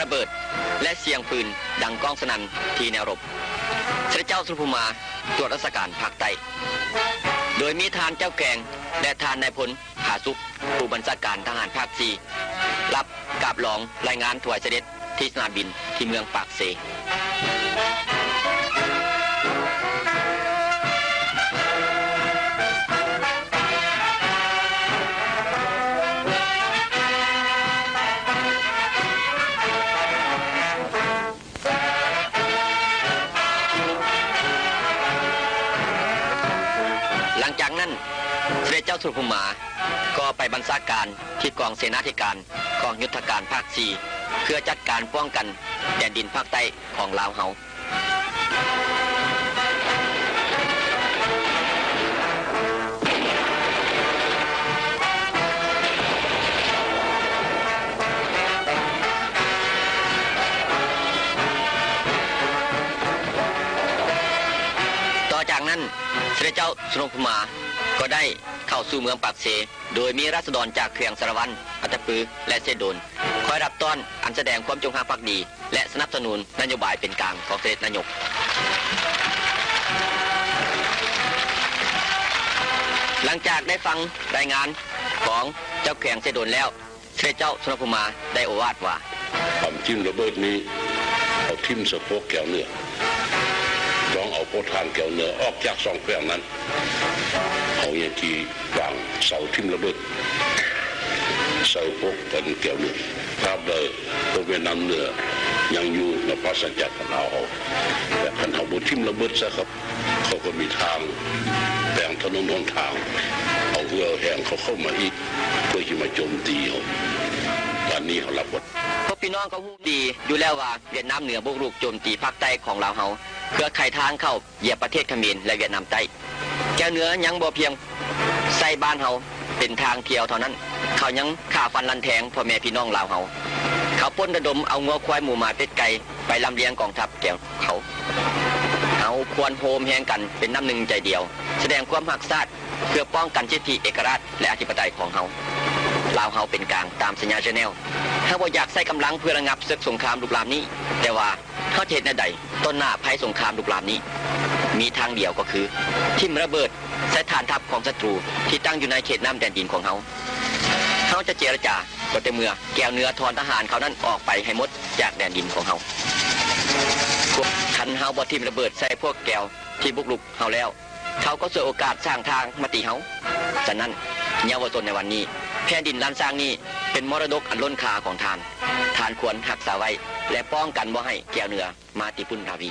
ເບີດ ແລະ ສຽງປືນດັງກ້ອງສະໜັ່ນທີ່ແນວລົບ. ສະເດັດເຈົ້າສຸນນະພູມາ ຕວດລັດຊະການພາກໃຕ້ ໂດຍມີທ່ານເຈົ້າແກງ ແລະ ທ່ານນາຍພົນ ຜາສຸກ ຜູ້ບັນຊາການທະຫານພາກສີ່ ຮັບກາບລອງລາຍງານຖວາຍສະເດັດທີ່ສະໜາມບິນທີ່ເມືອງປາກເຊ. ຫຼັງຈາກນັ້ນ ສະເດັດເຈົ້າສຸນນະພູມາກໍໄປບັນຊາການທີ່ກອງເສນາທິການ ກອງຍຸດທະການພາກສີ່ ເພື່ອຈັດການປ້ອງກັນແດນດິນພາກໃຕ້ຂອງລາວເຮົາ. ຕໍ່ຈາກນັ້ນ ສະເດັດເຈົ້າສຸນນະພູມາກໍໄດ້ເຂົ້າສູ່ເມືອງປາກເຊ ໂດຍມີລາຊະດອນຈາກແຂວງສາລະວັນ, ອັດຕະປື ແລະ ເຊໂດນ ຄອຍຮັບຕ້ອນ ອັນສະແດງຄວາມຈົງຮັກພັກດີ ແລະ ສະໜັບສະໜູນນະໂຍບາຍເປັນກາງຂອງສະເດັດນາຍົກ. ຫຼັງຈາກໄດ້ຟັງລາຍງານຂອງເຈົ້າແຂວງເຊໂດນແລ້ວ, ສະເດັດເຈົ້າສຸນນະພູມາໄດ້ໂອວາດວ່າ ຄວາມຖິ້ມລະເບີດນີ້ ເອົາຖິ້ມໃສ່ພວກແກວເໜືອ, ຕ້ອງເອົາພວກທາງແກວເໜືອອອກຈາກສອງແຂວງນັ້ນ. ເຮົາຍັງຊິວາງເສົາຖິ້ມລະເບີດໃສ່ພວກອັນແກວເໜືອ. ຕາບໃດພວກຫວຽດນາມເໜືອຍັງຢູ່ ແລະ ປາສະຈາກລາວເຮົາ, ແຕ່ຄັນເຮົາບໍ່ຖິ້ມລະເບີດໃສ່ເຂົາ, ເຂົາກໍມີທາງແປງຖະໜົນຫົນທາງ, ເອົາເຫື່ອແຮງເຂົາເຂົ້າມາອີກ ເພື່ອຊິມາໂຈມຕີເຮົາ. ອັນນີ້ເຮົາຮັບບໍ່ໄດ້. ພວກພີ່ນ້ອງກໍຮູ້ດີຢູ່ແລ້ວວ່າ ຫວຽດນາມເໜືອບຸກລຸກໂຈມຕີພາກໃຕ້ຂອງລາວເຮົາ ເພື່ອໄຂທາງເຂົ້າຢຽບປະເທດຂະເໝນ ແລະ ຫວຽດນາມໃຕ້. ແກວເໜືອຍັງບໍ່ພຽງໃຊ້ບ້ານເຮົາເປັນທາງທ່ຽວເທົ່ານັ້ນ, ເຂົາຍັງຂ້າຟັນລັນແທງພໍ່ແມ່ພີ່ນ້ອງລາວເຮົາ. ເຂົາປົນລະດົມເອົາງົວຄວາຍໝູໝາເປັດໄກ່ໄປລຳລຽງກອງທັບແກວເຂົາ. ເຮົາຄວນໂຮມແຮງກັນເປັນນ້ຳໜຶ່ງໃຈດຽວ, ສະແດງຄວາມຮັກຊາດ ເພື່ອປ້ອງກັນສິດທິເອກະລາດ ແລະ ອະທິປະໄຕຂອງເຮົາ. ລາວເຮົາເປັນກາງຕາມສັນຍາເຈແນວ. ເຮົາບໍ່ຢາກໃຊ້ກຳລັງເພື່ອລະງັບເສິກສົງຄາມລຸກລາມນີ້, ແຕ່ວ່າເຮົາຈະເຮັດແນວໃດຕໍ່ໜ້າໄພສົງຄາມລຸກລາມນີ້? ມີທາງດຽວກໍຄື ຖິ້ມລະເບີດໃສ່ຖານທັບຂອງສັດຕູທີ່ຕັ້ງຢູ່ໃນເຂດນ້ຳແດນດິນຂອງເຮົາ. ເຮົາຈະເຈລະຈາກໍແຕ່ເມື່ອແກວເໜືອຖອນທະຫານເຂົານັ້ນອອກໄປໃຫ້ໝົດຈາກແດນດິນຂອງເຮົາ. ຄັນເຮົາບໍ່ຖິ້ມລະເບີດໃສ່ພວກແກວທີ່ບຸກລຸກເຮົາແລ້ວ, ເຂົາກໍສວຍໂອກາດສ້າງທາງມາຕີເຮົາ. ສະນັ້ນ, ເຍົາວະຊົນໃນວັນນີ້, ແຜ່ນດິນລ້ານຊ້າງນີ້ເປັນມໍລະດົກອັນລົ້ນຄ່າຂອງທ່ານ. ທ່ານຄວນຮັກສາໄວ້ ແລະ ປ້ອງກັນບໍ່ໃຫ້ແກວເໜືອມາຕີຝຸ່ນທະວີ.